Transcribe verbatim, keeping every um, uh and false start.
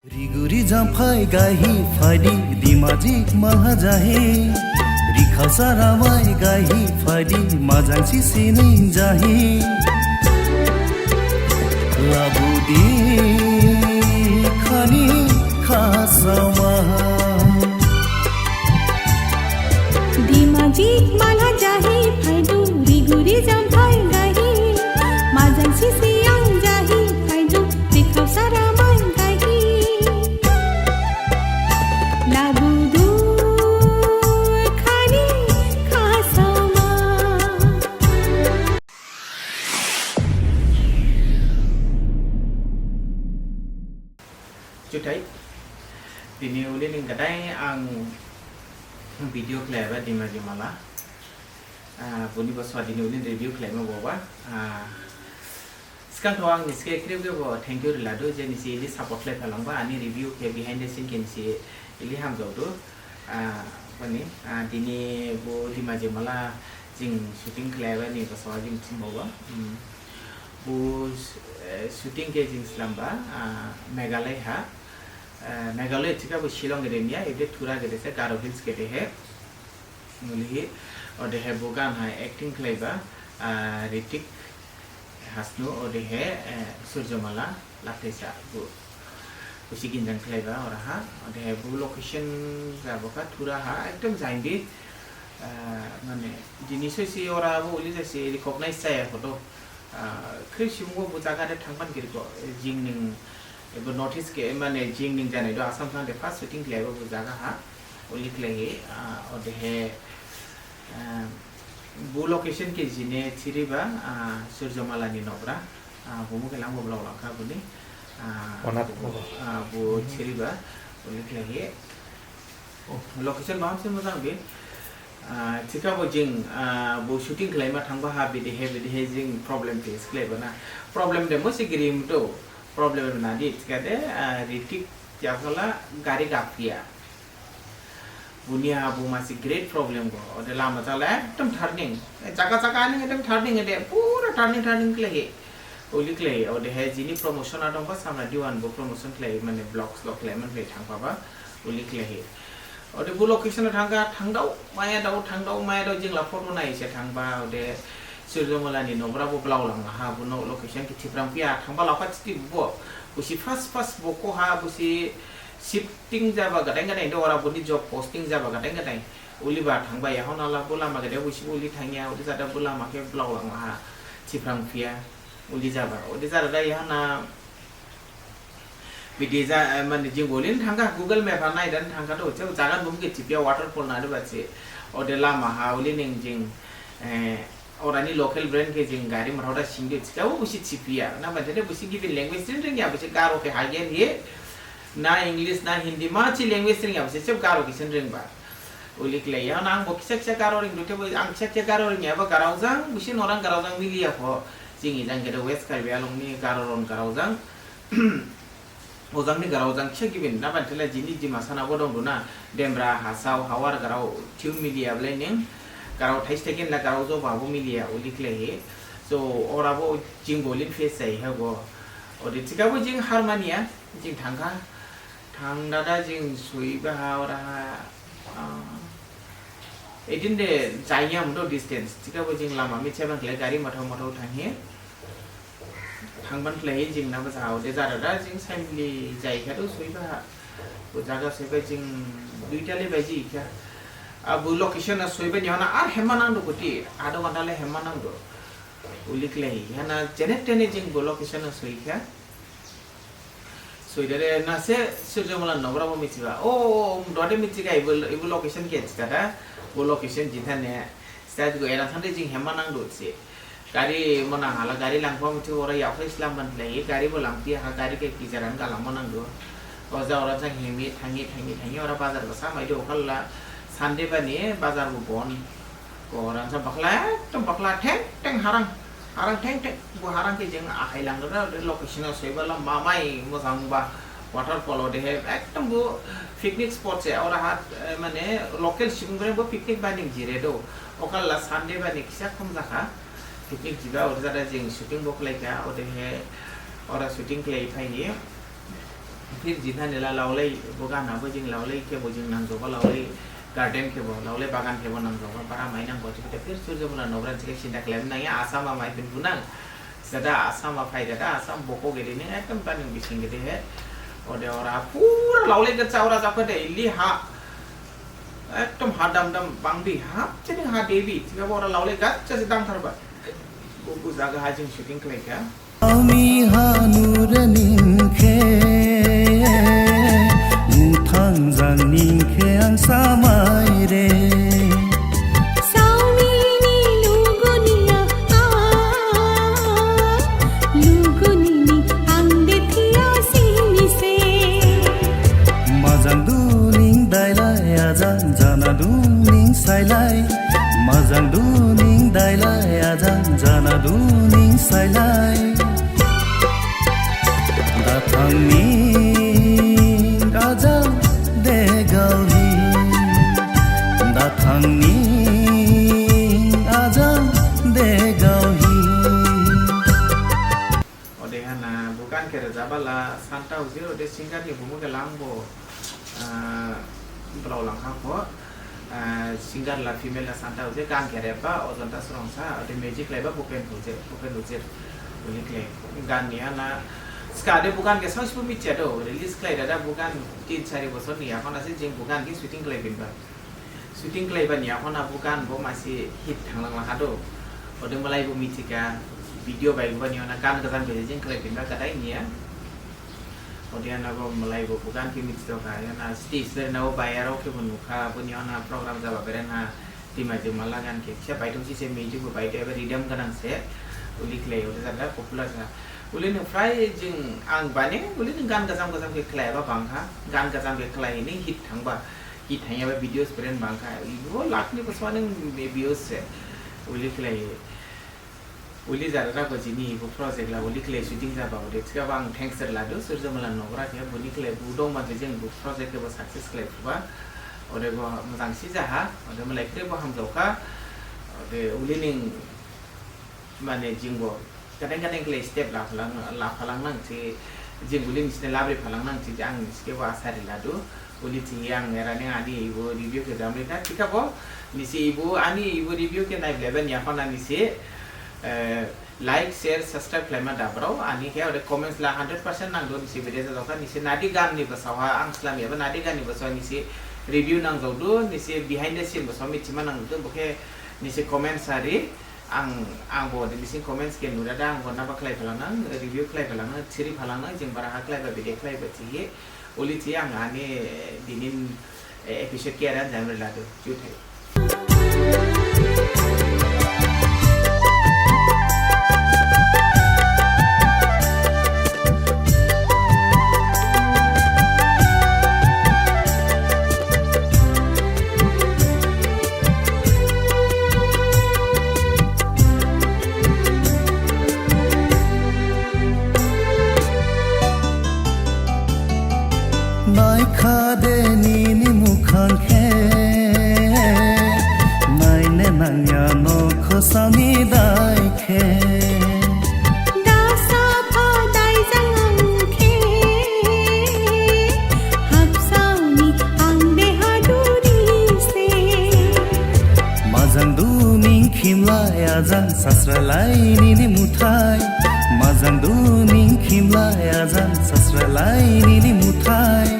Riguri jamphai gaihi phaidi, Dimajik malha jahi. Rikhasa ramai gaihi phaidi, majangsi sining jahi. Labudi khani khasaoma. Dimajik malha jahi phaidu, riguri jamphai gaihi. Majangsi sining jahi phaidu, rikhasa ramai gaihi. Labudu khani khasaoma. Juthai. Dini uli ning gadai ang video khlaiba Dimajik mala. Ah, boni basao dini uli review khlaima boba. Ah, sgang tho ang nisi khe khrip khebo thank you riladu je nisi ili support khlai phalangba ani review khe behind the scene khe nisi ili hamjaodu. Ah, boni, ah, dini bo Dimajik mala jing shooting khlaiba ni basao jing thimboba. Hmm. Bo, eh, shooting khe jing slamba, ah, Meghalaya ha. Eh, Meghalaya thikhabo Shillong gede niya, ede Tura gede se, Garo Hills gede he. Mulihi, odehe bo gan ha acting khlaiba, ah, Ritik Hasnu, odehe, eh, Surjamala Lathaisa bo. Bo si ginjang khlaiba oraha, odehe bo location jabokha Tura ha, ekdom jainbi, ah, mane, jini sosi ora bo uli jasi recognize jaya photo. Ah, khrip subung bo bo jaga de thangphan giri kho, jing ning, ebo North East khe, mane, jing ning janai do Assam thang de first shooting khlaiba bo jaga ha, uli khlaihi, ah, odehe, ah, bo location khe jine thiriba, ah, Surjamala ni nobra, ah, bumu khe langbo blao langkha boni, ah, Onat bo, Kubo. Ah, bo thiriba, uli khlaihi. Oh, location baham se mojang bi. Ah, thikhabo jing, ah, bo shooting khlaima thangba ha bedehe, bedehe jing problem face khlaiba na. Problem de musi giri mudo. Problem nadi thikhade, ah, Ritik jakhala gari gaphiya. Boni ha bo masi great problem go. Ode lama jala ekdom turning. Eh, jaga jaga ani ekdom turning ede pura turning turning khlaihi. Uli khlaihi. Odehe jini promotion adongba Samna Diwan bo promotion khlaihi mane vlogs lo khlaiman khlai thangphaba. Uli khlaihi. Ode bo location ha thangkha, thangdao, maya dao, thangdao, maya dao, jingla photo naise thangba, ode Surjamala ni nobra bo blao langlaha, bo no location khe thiphrang phiya, thangba laokha thiti bo, bo si first first bo kho ha, bo si shifting jaba gadain gadain, do ora boni job posting jaba gadain gadain, uli ba thangba yahon ala bo lama gede bo si bo uli thangya, uli jada bo lama khe blao langlaha, thiphrang phiya, uli jaba, uli jada da yahon na, Bidi ja, eh, mane jing olin thangkha, Google Map ha naidan thangkha do, che jaga bum khe thiphiya waterfall nadi ba se. Ode lama ha uli ning jing, eh, orani local brand khe jing gari mathao da singdi, che bo busi thiphiya. Na bantene busi gibin language sin ringya, busi Garo khe hagen ye. Na English, na Hindi, ma chi language ringya, busi che Garo khe sin ringba. Uli khlaiya, na ang bo kisa kisa Garo ringdu, thebo ang kisa kisa Garo ringya, bo Garo jang, busi norang Garo jang miliya pho. Jing ijang khe do West Karbi Anglong ni Garo ron Garo jang. Ojang ni garao jang kisa gibin, na bantela jini Dimasa na bo dong duna, Dembra, Hasao, Hawar garao, thiu miliya blai ning, garao thaisi thaigin la garao jo babo miliya, uli khlaihi. So, ora bo jing bo lin face jai ha go. Ode thikhabo jing harmaniya, jing thangkha, thang dada jing soiba ha ora ha, ah, edin de jaiya mudo distance, thikhabo jing lama mithiya bang khlai gari mathao mathao thanghi. Thangban khlaihi jing na baja ode jada da jing saimli jaikha do soiba ha. Bo jaga soiba jing duita le baji kha. Abo location na soiba ni hana ar hemma nangdu kuti, adha ghanta le hemma nangdu. Uli khlaihi hana jene tene jing bo location na soikha. Soidare na se Surjamala nobra bo mithiba. O, o, o, dode mithikha ibo, ibo location khe thikha da. Bo location jinthane. Stage go era thande jing hemma nangdu se. Gari mona hala gari langpha muthi ora yaokhai slam ban lai, gari bo langphiya ha, gari khe kijaran galang ma nangdu. Oja ora jang hemi thangi, thangi, thangi ora bazar basa maidu okhalla Sunday bani bazar bo bon. Ko ora sa bakhla, ekdom bakhla theng, theng harang. Harang theng, theng. Bo harang khe jing akhai langdu da, location o soiba la mamai mojang ba waterfall odehe. Ekdom bo picnic spot se, ora ha, eh, mane local subung bre bo picnic bani jire do. Okhalla Sunday bani kisa khom jakha. Picnic jiba, ode jada jing shooting bo khlaikha, odehe ora shooting khlai phaihi. Phir jitha nila laolai bo gan habo jing laolai khebo jing nangjaoba, laolai garden khebo, laolai bagan khebo nangjaoba, bara mai nangbo thikhade phir Surjomala Naograng thikhe sinda khlaima nangya, Assam ha maiphin phunang. Jada Assam ha phai jada Assam bokho gede ning ekdom taning bising gede he. Ode ora pura laolai gacha ora jakhade ili ha. Ekdom ha dam dam bangbi ha, jini ha debi, thikhabo ora laolai gacha si dangtharba. Bo bo jaga ha jing shooting khlaikha. Ami hanure ningkhe, muthang jang ningkhe ang samaire. Saomini luguniya, ah, lugunini ang dethiya sinise. Majang duning dailai ajang jana duning sailai. Majang duning dailai ajang jana duning sailai. Dathang ning ajang degaohi. Dathang ning ajang degaohi. Ode hana bo gan khe rajabala Santa Ujir, ode singer ni bumu khe langbo, ah, blao langkha kho, ah, singer la female la Santa Ujir, gan khe rebba Ojanta Srongsa, ode music laiba Bhupen Ujir, Bhupen Ujir. Uli khlai gan ni hana, ska de bo gan khe saosibo mithiya do, release khlai dada bo gan tin sari bosor ni yakhon ase jing bo gan khe shooting khlai binba. Shooting khlaibani yakhon ha bo gan bo masi hit thanglang lakha do. Ode malai bo mithikha, video bai bo bani yakhon ha gan gajam gajam jing khlai binba kadai niya. Ode hana bo malai bo bo gan khe mithitokha, hana stage le nabo bayarao khe bo nukha, boni yakhon ha program jaba beren ha, Dimajik Mala gan khe kisa baithok si se music bo baithok eba rhythm gnang se, uli khlai ode jada popular sa. Uli ning fry jing ang bani, uli ning gan gajam gajam khe khlaiba bangkha, gan gajam khe khlai ning hit thangba. Hit thangyaba videos beren bangkha, ibo lakh ni basao ning views se. Uli khlai, uli jara rago jini ibo project la uli khlai shooting jaba ode thikhabo ang thanks ri ladu Surjomala Naograng khe, boni khlai bo dongma khe jing bo project khe bo success khlai phuba. Ode bo majang si jaha, ode malai khrip bo hamjaokha. Ode uli ning mane jingbo kadang kadang khlai step laphalang, laphalang nang si, jing uli nisi ne labri phalang nang si, ang nisi khe bo asa ri ladu, uli si ang era ning ani ibo review khe jamri kha, thikhabo, nisi ibo ani ibo review khe naiblaiba ni yakhon ha nisi, eh, like, share, subscribe khlaima da brao, ani khe ode comments la hundred percent nangdu nisi bede jajokha, nisi nadi gan ni basao ha, ang slamyaba nadi gan ni basao ha nisi review nangjaodu, nisi behind the scene basao mithima nangdu, bo khe nisi comments ha ri, Ang, ang bo de bising comments khe nurada, ang bo naba khlai phalang nang, review khlai phalang nang, thiri phalang nang, jing bara ha khlaiba bede khlaiba thihi, uli thihi ang ani dinin, eh, episode khe era jam ri ladu, juthai. Naikha de nini mukhang khe, naine nangya nokho sami dai khe. Dasa pha dai jang ang khe, hapsao ni ang de haduri se. Majang duning khimlai ajang sasralai nini muthai. Majang duning khimlai ajang sasralai nini muthai.